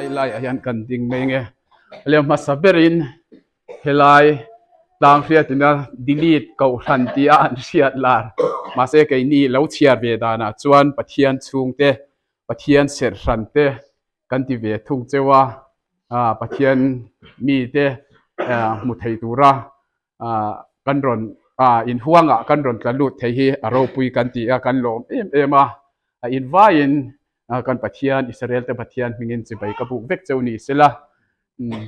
Helaiah hian kan ding mai nge lem hmasa berin helai tlang hriatina delete kohhran tih a an hriat lar mahse keini lo chhiar ve danah chuan Pathian chhungte Pathian serh hran te kan ti ve thung cheu a ah Pathian mite ah hmu thei tura ah kan rawn ah inhuangah kan rawn tla lut thei hi a ropui kan ti a kan lawm em em a a invaiin ah kan Pathian Israel te Pathian hmingin chibai ka buk vek cheu ni sela umm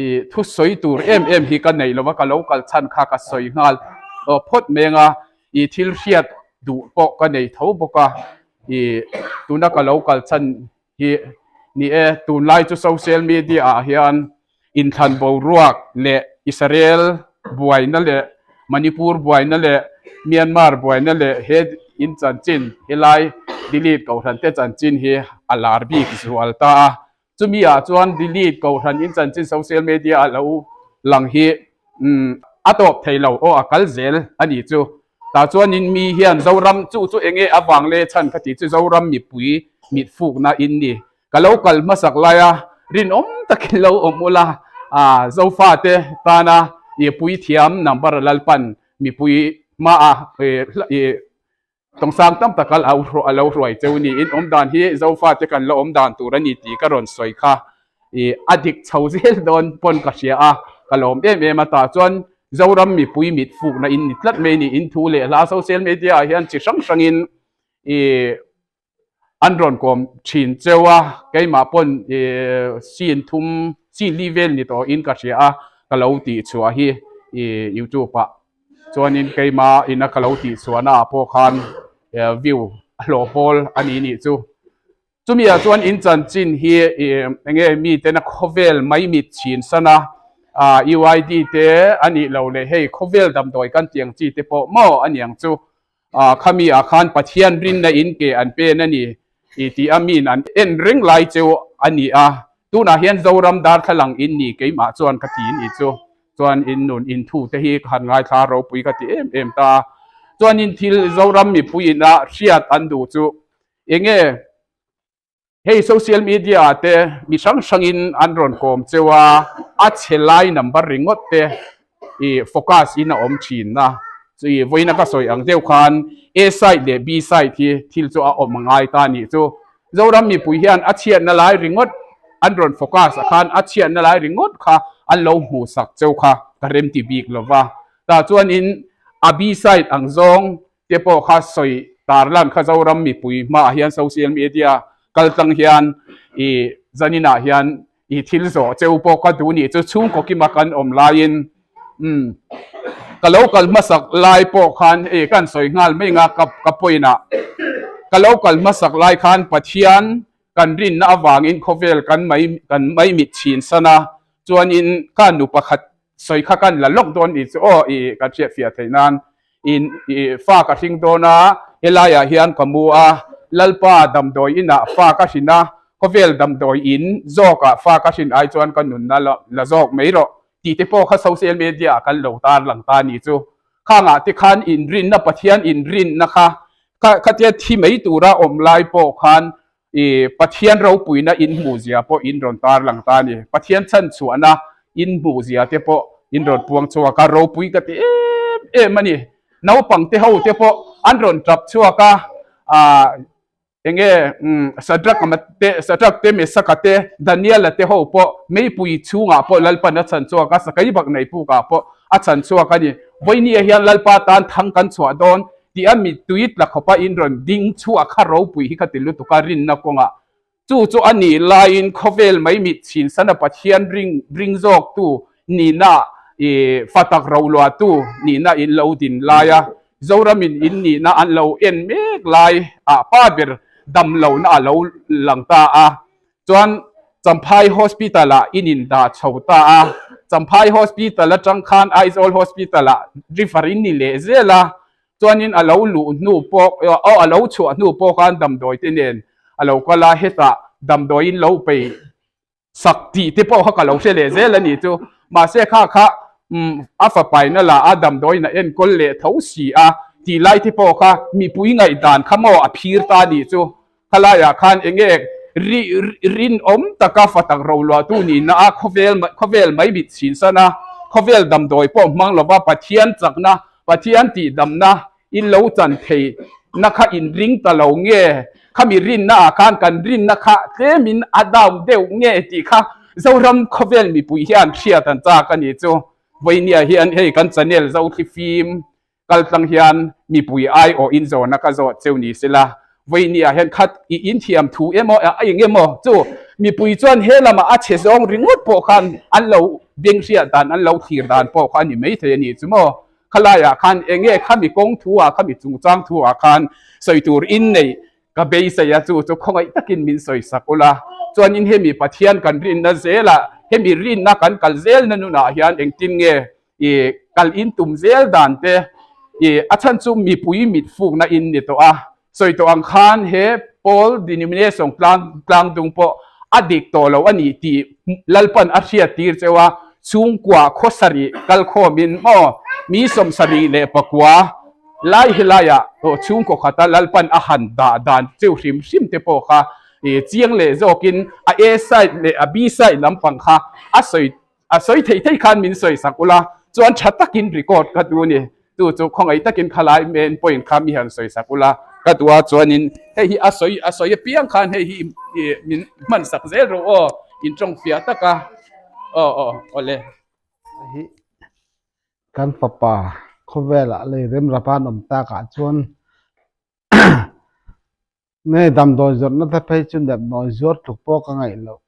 ih thu sawi tur em em hi ka nei lo va ka lo kal chhan kha ka sawi nghal aw phawt meng a ih thil hriat duh pawh ka nei tho bawk a ih tuna ka lo kal chhan hi ni e tunlai chu social media ah hian inthlan boruak leh Israel buaina leh Manipur buaina leh Myanmar buaina leh he in chanchin helai delete kohhran te chanchin hi a lar bik zual ta a chumi ah chuan delete kohhran in chanchin social media ah lo lang hi umm a tawp thei lo aw a kal zel a nih chu tah chuanin mi hian Zoram chu chu eng nge avang le chhan ka tih chu Zoram mipui mit fukna in ni Ka lo kal hmasak lai a, rinawm takin lo awm ula, ah Zofate tana i puithiam number Lalpan mipui hmaah i tawngsang tam tak a lo hruai cheu ni. In awm dan hi Zofate kan la awm dan tur a ni tih ka rawn sawi kha i a dik chho zel dawn pawn ka hria a, ka lawm em em a. Tah chuan Zoram mipui mit fukna in ni tlat mai ni. In thu leh hla social media ah hian chi hrang hrangin i An rawn kawm thin cheu a, keimah pawn ih scene thum scene li vel ni tawhin ka hria a, ka lo tih chhuah hi ih youtube ah chuanin keimah ina ka lo tih chhuahna ah pawh khan view a hlawh pawl a ni nih chu. Chumi ah chuan in chanchin hi ih eng nge miten a khawvel mai mit chhin san a, ah UID te a nih loh leh hei khawvel damdawi kan tih ang chi te pawh maw a niang chu. Ah khami ah khan Pathian rinna in ke an pen a ni i tih a min an en reng lai cheu a ni a, tunah hian Zoram darthlalang in ni keimah chuan ka ti ni chu chuan in nun in thu te hi ka han ngaithla ropui ka ti em em ta a, chuan in thil Zoram mipui ina hriat an duh chu enge Hei social media ah te mi hrang hrangin an rawn kawm cheu a, a chhe lai number ringawt te ih focus in a awm thin a, chu vawiina ka sawi ang deuh khan A side leh B side hi thil chu a awm a ngai ta anih chu. Zoram mipui hian a chhiatna lai ringawt an rawn focus ah khan a chhiatna lai ringawt kha an lo hmuh sak cheu kha ka remti bik lova, tah chuanin a B side ang zawng te pawh kha sawi tarlan kha Zoram mipui hmaah hian social media kal tlang hian ih zaninah hian ih thil zawh cheu pawh ka duh nih chu chhungkaw kima kan awm laiin umm ka lo kal hmasak lai pawh khan hei kan sawi nghal mai ang a ka ka point ah ka lo kal hmasak lai khan Pathian kan rinna avangin khawvel kan mai kan mai mit chhin san a chuanin ka nu pakhat Sawi kha kan la lawk dawn nih chu aw i kan hriat fiah theih nan in i fa ka hring dawn a, helaiah hian ka mu a, Lalpa damdawi inah fa ka hrin a, khawvel damdawi in zawkah fa ka hrin ai chuan ka nunna la la zawk mai rawh tih te pawh kha social media ah kan lo tar lang ta nih chu. Khangah te khan inrinna Pathian inrinna kha kha khatia thi mai tura awm lai pawh khan I Pathian ropuina in hmuh zia pawh in rawn tar lang ta a ni. Pathian chhan chhuahna in hmuh zia te pawh in rawn puang chhuak a, ropui ka ti em em a ni. Naupang te ho te pawh an rawn tap chhuak a, ah eng nge Shadrach te, Shadrach te, Meshach te, Daniel-a te ho pawh meipui chhungah pawh Lalpan a chhan chhuak a, sakei bak nei pukah pawh a chhan chhuak a ni. Vawinia hian Lalpa tan thang kan chhuah dawn. Tih a mittui tla khawpa in rawn ding chhuah kha ropui hi ka ti lutuk a rinna kawngah. Chu chu a nih laiin khawvel mai mit chhin sana Pathian ring ring zawktu nihna i fatak roluahtu nihna in lo din lai a, Zoramin in nihna an lo en mek lai ah pa ber dam lohna a lo lang ta a. Chuan Champhai Hospital ah in in dah chho ta a, Champhai Hospital atang khan Aizawl Hospital ah refer in ni leh zel a, chuanin a lo luh hnu pawh aw a lo chhuah hnu pawh khan damdawi te nen a lo kal a, hetah damdawi in lo pei sak tih te pawh kha ka lo hre leh zel a nih chu, mahse kha kha a fapaina lah a damdawiin a enkawl leh tho si a tih lai te pawh kha mipui ngaihdan kha maw a phir ta a nih chu. Khalaiah khan eng nge Ri rinawm taka fatak roluahtu nihna a khawvel khawvel mai mit chhinsan a, khawvel damdawi pawh hmang lova Pathian chakna, Pathian tihdamna in lo chan thei na kha in ring ta lo nge? Khami rinna ah khan kan rinna kha tlemin a down deuh nge tih kha Zoram khawvel mipui hian hriat an chak a ni chu. Vawinia hian hei kan channel Zothli fim kal tlang hian mipui aiawh in zawhna ka zawh cheu ni sela, vawinia hian khat i inthiam thu emaw a eng emaw chu mipui chuan he lamah a chhe zawng ringawt pawh khan an lo beng hriat dan an lo thlir dan pawh kha a ni maithei a ni chu maw. Khalaiah khan eng nge khami kawng thu ah khami chungchang thu ah khan sawi tur in neih ka beisei a chu chu khawngaih takin min sawi sak ula chuanin hemi Pathian kan rinna zelah hemi rinna kan kal zelna nunah hian engtin nge i kal in tum zel dan te i a chhan chu mipui mit fukna in ni tawh a sawi tawh ang khan he pawl denomination tlang tlang dung pawh a dik tawh lo a ni tih Lalpan a hriat tir cheu a chhungkua khaw sarih kal khawmin maw mi 74 lai helaiah chhungkaw khata Lalpan a han dah dan cheu hrim hrim te pawh kha i chiang leh zawkin a A side leh a B side lampang kha a sawi A sawi thei thei khan min sawi sak ula, chuan tha takin record ka duh a ni. Chu chu khawngaih takin khalai main point kha mi han sawi sak ula ka duh a, chuanin hei hi a sawi a sawi apiang khan hei hi min hman sak zel rawh aw, in tawng fiah tak a, aw aw awle. Hei hi kan fapa khawvelah lei remrapan awm takah chuan Nge damdawi zawrhna te phei chu nepnawi zuar tluk pawh ka ngaih loh.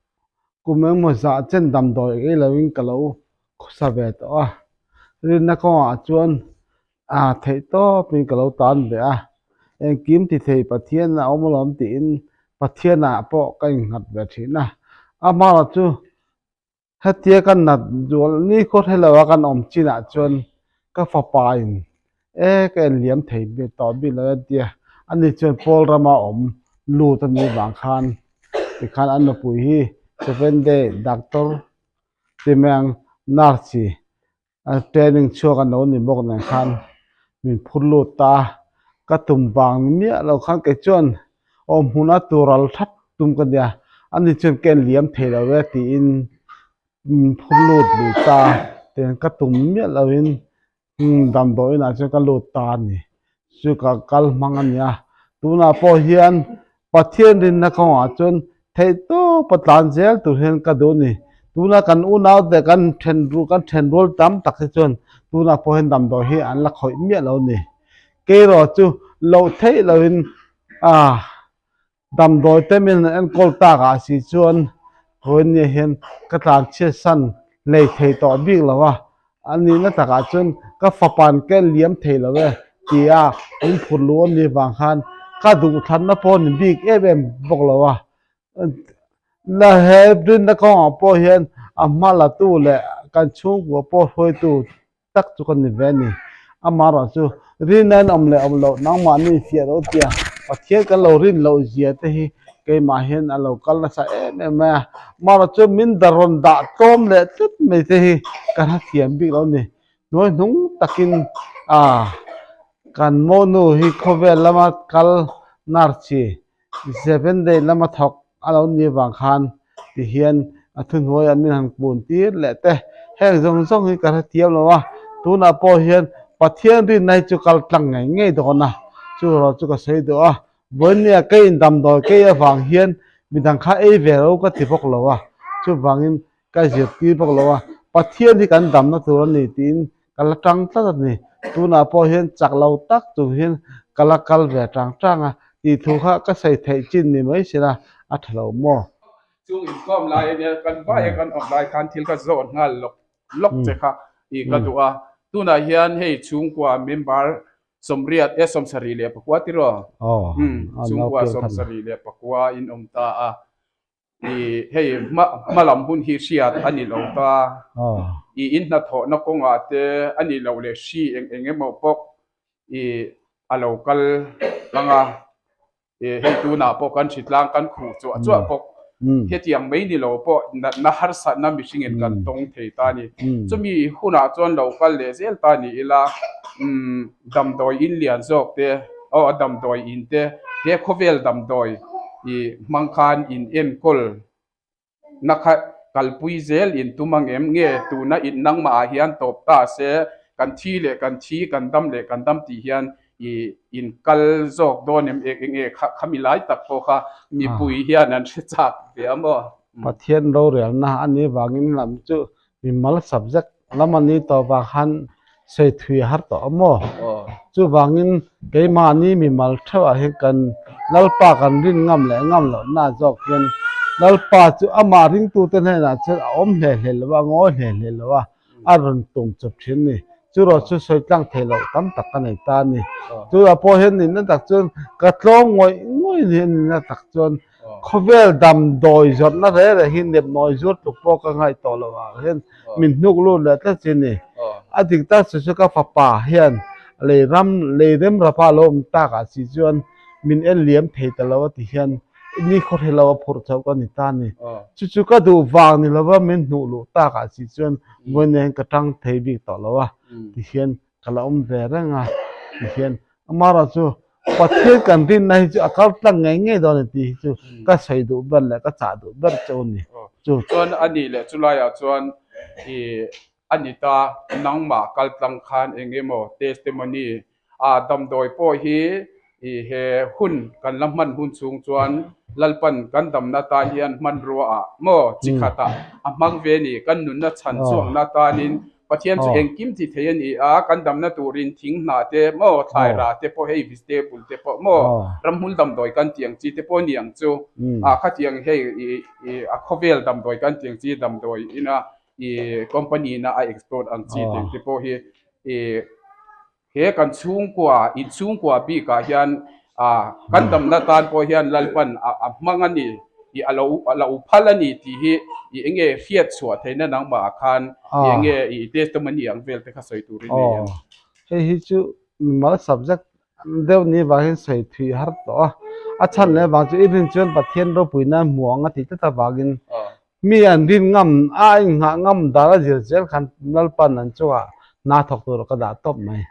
Kum engmaw zah chen damdawi ei loin ka lo khawsa ve tawh a. Rinna kawngah chuan a theih tawpin ka lo tan ve a. Engkim ti thei Pathian a awm alawm tiin Pathianah pawh ka innghat ve thin a. Amaherawhchu chu Hetia ka nat zual ni khaw hre lo a kan awm chinah chuan ka fapa in e ka en liam thei bik tawh bik lo e tia ani chuan Paul rama awm lut a nih vang khan tikhan a nupui hi seven day doctor ti mai ang nurse a training chhuak an lo ni bawk nen khan min phur lut ta a, ka tum vang ni miah lo khan kei chuan awm hmuna tur al that tum ka nia ani chuan ka en liam thei lo e tiin min phur lut lui ta a tiang ka tum miah lo in damdawi inah chuan ka lut ta a ni. Chu ka kal hmang a nia tunah pawh hian Pathian rinna kawngah chuan theihtawp a tlan zel tur hian ka duh a ni. Tuna kan unau te kan then kan then rual tam tak hi chuan tunah pawh hian damdawi hi an la khawih miah lo a ni. Keiraw chu loh theih loin ah damdawi te min han enkawl tak ah si chuan vawinia hian ka tlan chhiat san lei thei tawh bik lo a. A nihna takah chuan ka fapa'n ka liam thei lo e tia min phur luh a nih vang khan ka duhthlanna pawh a ni bik em em bawk lo a. La he rinna kawngah pawh hian a hma latu leh kan chhungkua pawh hruaitu tak chu ka ni ve a ni. Amaherawh chu rinna in awm leh awm loh nangmahni fiah lo tia Pathian kan lo rin loh zia te hi keimah hian a lo kal nasa em em mai a. Amaherawh chu min da rawn dah tlawm leh tlat mai te hi ka hrethiam bik lo a ni. Hnuai hnung takin ah kan monu hi khawvel lama kal nurse Seven day lama thawk a lo ni avang khan ti hian a thuhnuaiah min han kun tir leh te. Heng zawng zawng hi ka hrethiam lo a, tunah pawh hian Pathian rinna hi chu kal tlang ngei ngei dawn a, chu erawh chu ka sawi duh a. Vawinia ka in damdawi kei avang hian midang kha ei ve lo ka ti bawk lo a, chuvangin ka zirtir bawk lo a, Pathian hi kan damna tur a ni tiin ka la tang tlat a ni. Tunah pawh hian chak lo tak chung hian ka la kal ve tang tang a, tih thu kha ka sawi theih chin ni mai sela a tha lo maw? Chung inkhawm lai ania kan vaia kan awm lai khan thil kha zawt nghal lawk lawk che kha tih ka duh a. Tunah hian hei chhungkua member 84 e 74 tiraw? Chhungkua 74 in awm ta a. I hei hma hma lam hun hi hriat a ni lo ta. I in hnathawhna kawngah te a nih loh leh hri eng eng emaw pawh i a lo kal ang a. I hei tunah pawh kan hritlang kan khuh chuah chuah bawk. Hetiang mai ni lo pawh natna harsatna mihringin kan tawng thei ta a ni. Chumi hunah chuan lo kal leh zel ta ni ila umm damdawi in lian zawk te aw a damdawi in te he khawvel damdawi. i hmang khan in enkawl na kha kalpui zel in tum ang em nge tuna in nangmah ah hian tawp ta se kan thi leh kan thi kan dam leh kan dam tih hian i in kal zawk dawn em eng nge kha khami lai tak pawh kha mipui hian an hre chak ve a maw. Pathian rorelna a nih vangin lam chu mimal subject lam a ni tawh vang khan sawi thui a har tawh a maw? Chuvangin keimahni mimal theuhah hian kan Lalpa kan rin ngam leh ngam lohna zawk hian Lalpa chu amah ringtute hnenah chuan a awm hle hle lo a, a ngawi hle hle lo a, a rawn tum chawp thin a ni. Chu rawh chu sawi tlang thei loh tam tak ka nei ta a ni. Chuvah pawh hian nihna tak chuan ka tlawm ngawih ngawih a ni a nihna tak chuan Khawvel damdawi zawrhna reh reh hi nepnawi zuar tluk pawh ka ngaih tawh loh ah hian min hnuk lut leh tlat chi ni. A dik tak chu chu ka fapa hian lei ram lei rem rapa lo awm tak ah si chuan min en liam thei ta lo a ti hian ni khaw hre lo a phurh chauh ka ni ta ni. Chu chu ka duh vang ni lova min hnuh luh tak ah si chuan vawiin hian ka tang thei bik tawh lo a ti hian ka la awm ve reng a ti hian Amaherawh chu Pathian kan rinna hi chu a kal tlang ngei ngei dawn a ni tih hi chu ka sawi duh ber leh ka chah duh ber chu a ni. Chu chuan a nih leh chulaiah chuan i a ni ta nangmah kal tlang khan eng emaw testimony a damdawi pawh hi i he hun kan la hman hun chhung chuan Lalpan kan damna tan hian hmanrua ah maw chi khatah a hmang ve a ni kan nunna chhan chhuakna tanin Pathian chu engkim ti thei a ni a, kan damna turin thing hnah te maw, thlai rah te pawh hei vegetable te pawh maw, ramhmul damdawi kan tih ang chi te pawh a ni ang chu. Ah khatiang hei i a khawvel damdawi kan tih ang chi damdawi ina i company ina a export ang chi tih te pawh hi i He kan chhungkua, in chhungkua bikah hian kan damna tan pawh hian Lalpan a hmang a ni, i a lo a lo phal a ni tih hi i eng nge hriat chhuah theihna nangmah ah khan i eng nge i testimony ang vel te kha sawi turin nei em? Hei hi chu mimal subject deuh ni vangin sawi thui har tawh a, a chhan leh vang chu i rin chuan Pathian ropuina hmu ang a tih tlat avangin Mi an rin ngam a, a inghah ngam dan a zir zel khan Lalpan an chungah hna thawk tur ka dah tawp mai.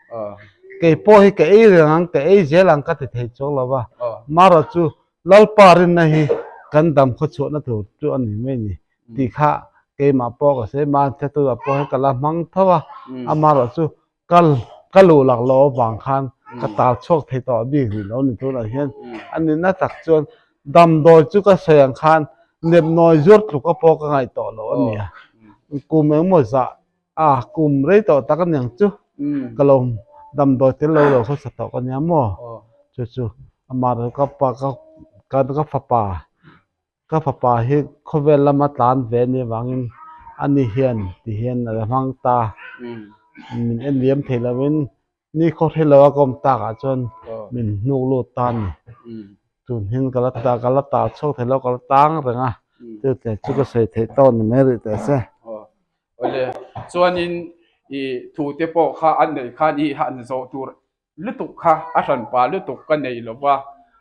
Kei pawh hi ka ei reng ang, ka ei zel ang ka ti thei chuang lo va, marawh chu Lalpa rinna hi kan dam khaw chhuahna tur chu a ni mai ni tih kha keimah pawh ka sawi, mahse tunah pawh hian ka la hmang tho a, amarawh chu Ka ka luh lak loh avang khan ka tal chhuak thei tawh bik rih lo ni tunah hian a nihna tak chuan damdawi chu ka sawi ang khan nepnawi zuar tluk a pawh ka ngaih tawh loh a ni a kum engmaw zah a kum rei tawh tak a niang chu ka lo damdawi tel lo lo khawsa tawh ka nia maw chu chu amah erawh ka pa ka ka fapa. Ka fapa hi khawvel lama tlan ve a nih avangin ani hian ti hian a la hmang ta. Min en liam thei lovin ni khaw hre lo a ka awm takah chuan min hnuk lut ta a ni. Tun hian ka la ta ka la ta chhuak thei lo ka la tang reng a, chu tlai chu ka sawi theih tawh a ni mai rih teh se. Awle, chuanin i thute pawh kha an neih khan i han zawh tur lutuk kha a hranpa lutuk ka nei lo va,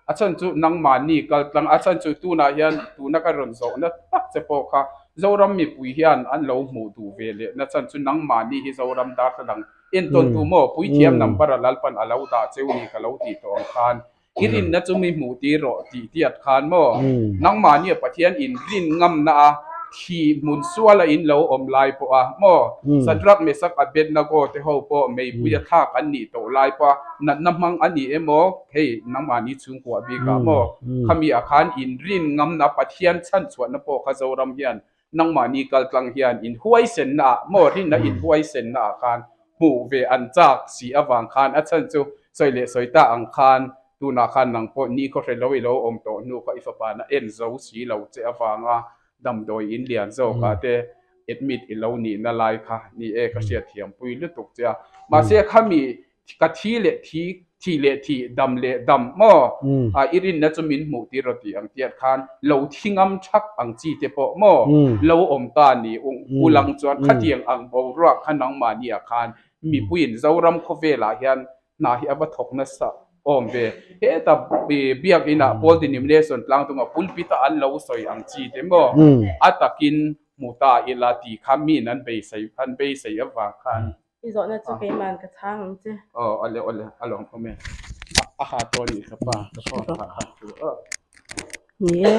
a chhan chu nangmahni kal tlang, a chhan chu tunah hian tuna ka rawn zawhna tak che pawh kha Zoram mipui hian an lo hmuh duh ve leh na chhan chu nangmahni hi Zoram darthlalang entawntu maw puithiam number a Lalpan a lo dah cheu ni ka lo tih tawh ang khan I rinna chu mi hmuh tir rawh tih tiat khan maw? Nangmahnia Pathian in rin ngamna a thih hmun suala in lo awm lai pawh a maw? Sadrak, Mesak, Abednego te ho pawh meipuia thlak an nih tawh lai pawh a natna hmang a ni emaw? Hei nangmahni chhungkuah bikah maw? Khami ah khan in rin ngamna Pathian chhanchhuahna pawh kha Zoram hian Nangmahni kaltlang hian in huaisenna ah maw rinna in huaisenna ah khan hmuh ve an chak si avang khan a chhan chu sawi leh sawi ta ang khan tunah khan nang pawh ni khaw hre lo i lo awm tawh hnu kha i fapa na en zo si lo che avanga damdawi in lian zawk ah te admit i lo nihna lai kha ni e ka hriatthiam pui lutuk che a mahse khami Ka thi leh thi, thi leh thi, dam leh dam maw? A i rinna chu min hmuh tir rawh tih ang tiat khan lo thi ngam thak ang chi te pawh maw lo awm ta ni ung ulang chuan khatiang ang boruak kha nangmahni ah khan mipuiin Zoram khawvelah hian hna hi a va thawk nasa awm ve. Heta biakin ah Paul Denomination tlangtunga pulpit a an lo sawi ang chi te maw a takin hmu ta ila tih kha miin an beisei an beisei avang khan I zawhna chu keiman ka chhang ang che. Aw ale awle a lawm awm e. A ha tawh a nih ka pa. Ka phone kha a ha thu a. Ni e.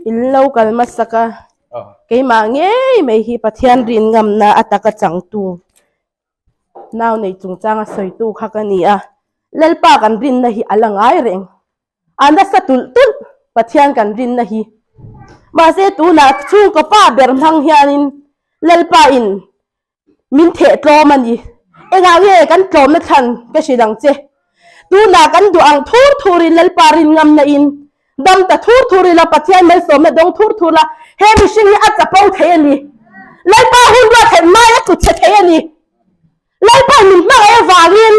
In lo kal hmasak a, keimah ngei mai hi Pathian rin ngamna a taka changtu nau nei chungchanga sawitu kha ka ni a. Lalpa kan rinna hi a la ngai reng. A nasa tulh tulh Pathian kan rinna hi. Mahse tunah chhungkaw pa ber hmang hianin Lalpa in Min theh tlawm a ni. Engah nge kan tlawmna thlan ka hrilh ang che. Tunah kan duh ang thur thurin Lalpa rin ngamna in dam ta thur thur ila Pathian malsawmna dawng thur thur la he mihring hi a chapo thei a ni. Lalpa hun ruat theih mai a tlu chhe thei a ni. Lalpa min hmangaih avangin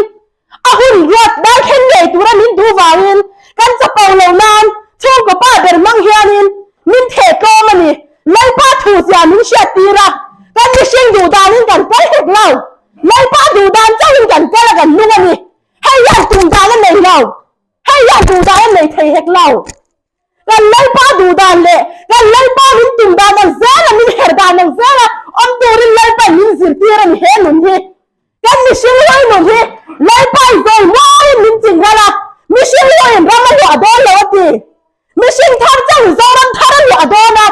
A hun ruat dan thleng ngei tura min duh vangin kan chapo lo nan chhungkaw pa ber hmang hianin min theh tlawm a ni. Lalpa thu zia min hriat tir a, kan mihring duh danin kan kal hek lo. Lalpa duh dan chauhin kan kal a kan hnung a ni. Hei hian tum dan a nei lo. Hei hian duh dan a nei thei hek lo. Kan Lalpa duh dan leh kan Lalpa min tum dan ang zela min her dan ang zela awm turin Lalpain min zirtir a ni he nun hi. Kan mihring huai nun hi Lalpain zawi muangin min ching ral a, mihring huaiin ram a luah dawn lo a ti. Mihring thar chauhin Zoram thar a luah dawn a,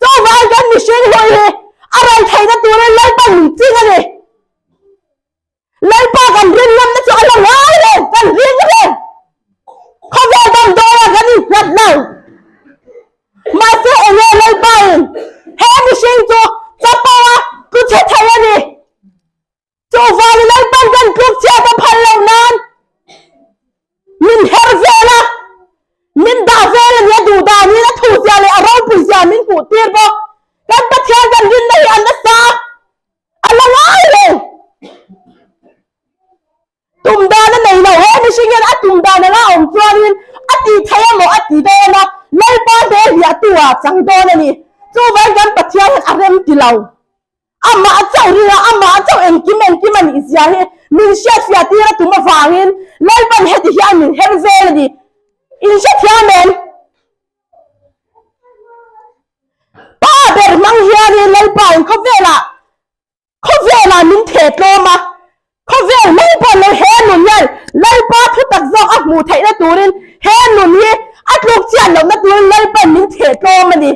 chuvangin kan mihring hui hi a ral theihna turin Lalpain min ching a ni. Lalpa kan rin ngamna chu a la ngai reng, kan ring reng. Khawvel damdawiah kan innghat lo. Mahse enge Lalpain he mihring chu chapo a tlu chhe thei a ni. Chuvangin Lalpan kan tluk chhiat a phal loh nan min her vel a, min dah vel a ni a duh danin a thu zia leh a ropui zia min hmuh tir bawk. Kan Pathian kan rinna hi a nasa. A la ngai reng. Tum dan a nei lo. He mihring hian a tum dan anga awm chuanin a tih theih emaw a ti dawn a, Lalpa hmel hliahtu ah a chang dawn a ni. Chuvangin kan Pathian hian a rem ti lo. Amah chauh ring a, amah chauh engkim engkim a nih zia hi min hriatfiah tir a tum avangin Lalpan heti hian min her vel a ni. In hrethiam em? Pa ber hmang hianin Lalpa in khawvelah khawvelah min theh tlawm a, khawvel mai pawh lo he nun hian Lalpa thu tak zawk a hmuh theihna turin he nun hi a tluk chian lohna turin Lalpan min theh tlawm a ni.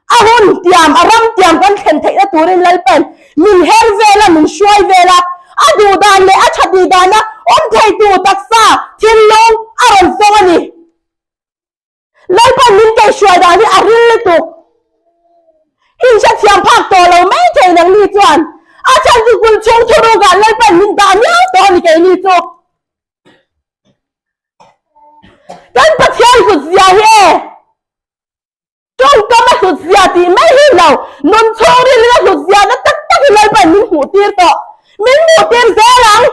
A hun tiam, a ram tiam kan thlen theihna turin Lalpan min her vel a, min hruai vel a, a duh dan leh a tha tih dana awm thei tur taksa thinlung a rawn fawng a ni. Lalpan min kaihhruai dan hi a ril lutuk. Inhrethiam phak tawh lo mai thei nangni chuan a chhan chu kulh chhung thurukah Lalpan min dah miau tawh a ni keini chu. Kan Pathian hlut zia hi e! Tawngkam a hlut zia tih mai hi lo, nun chhungril in a hlut zia na tak tak hi Lalpan min hmuh tir tawh. Min hmuh tir zel ang.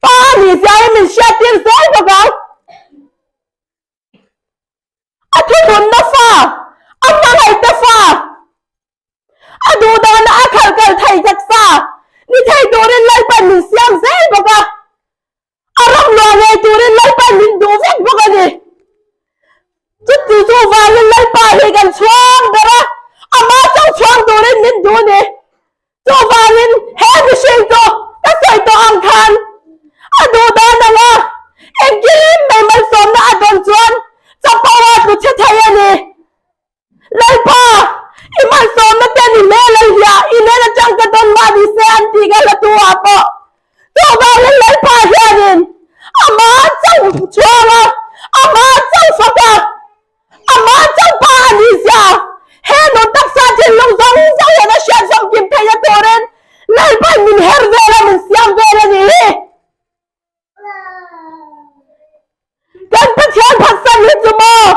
Pa ni zia hi min hriat tir zel bawk ang. A thununna fa, a hmangaihte fa, a duhdahna a khalh kal thei taksa ni thei turin Lalpan min siam zel bawk a. A ram luah ngei turin Lalpan min duh vek bawk a ni. Chuti chu vangin Lalpa hi kan chhuang ber a, amah chauh chhuang turin min duh a ni. Chuvangin he mihring chu ka sawi tawh ang khan a duh dan ang a, engkim mai malsawmna a dawn chuan chapo a tlu chhe thei a ni. Lalpa, i malsawmna te ni hmel a hliah, i nen atang ka dawn mah ni se an tih ka hla tu ah pawh. Chuvangin Lalpa hianin amah chauh chhuang a, amah chauh fak a, Amah chauh pa a ni zia. He nun taksa thinlung zawng zawng hian a hriat famkim theihna turin Lalpa'n min her vel a, min siam vel a ni hi. Kan Pathian phatsan hi chu maw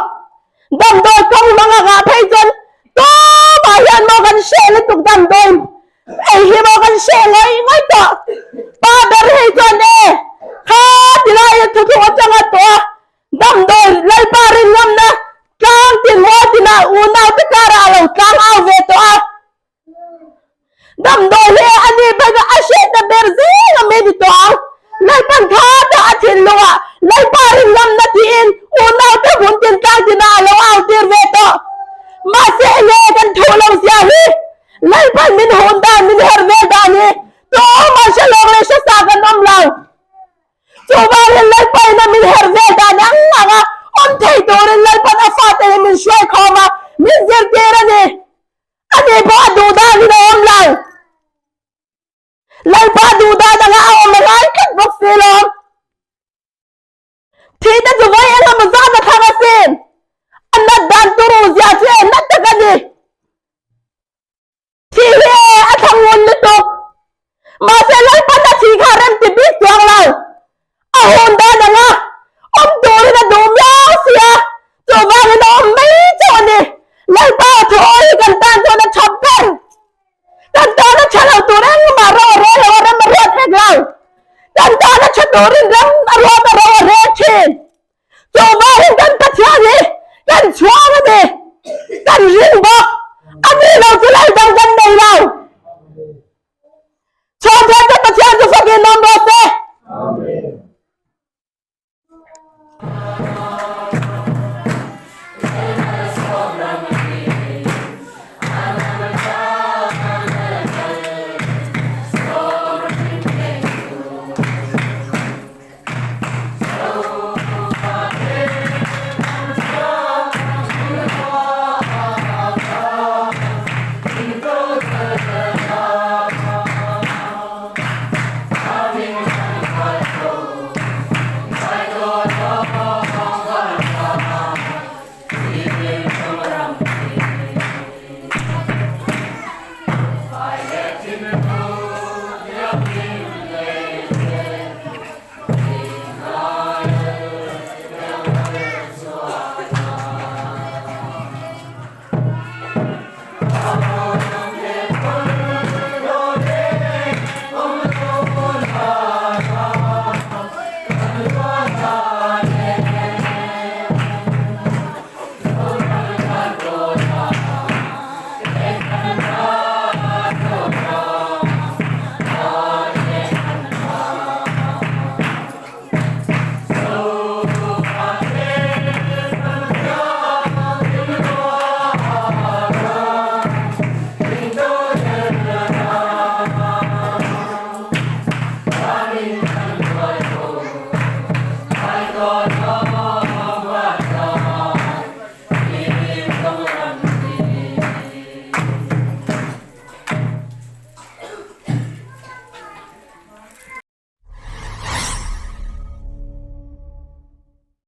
damdawi kawng hmang a ngah phei chuan tumah hian maw kan hreh lutuk damdawi ei hi maw kan hreh ngawih ngawih tawh. Pa ber hei chuan e kha tilai a thuthlung atanga tawh a Damdawi Lalpa rinawmna tlang tin ngawi tinah unaute karah a lo tlang au ve tawh a. Damdawi hi a nih phei chuan a hriatna ber zing a mi ni tawh ang. Lalpan kha ta a thinlungah Lalpa rinawmna tiin unaute hmun tin tlang tinah a lo au tir ve tawh. Mahse enge kan thuh lo zia hi Lalpan min hun dan min her vel dan hi tumah hre lawk leh hresa kan awm lo. Chuvangin Lalpa.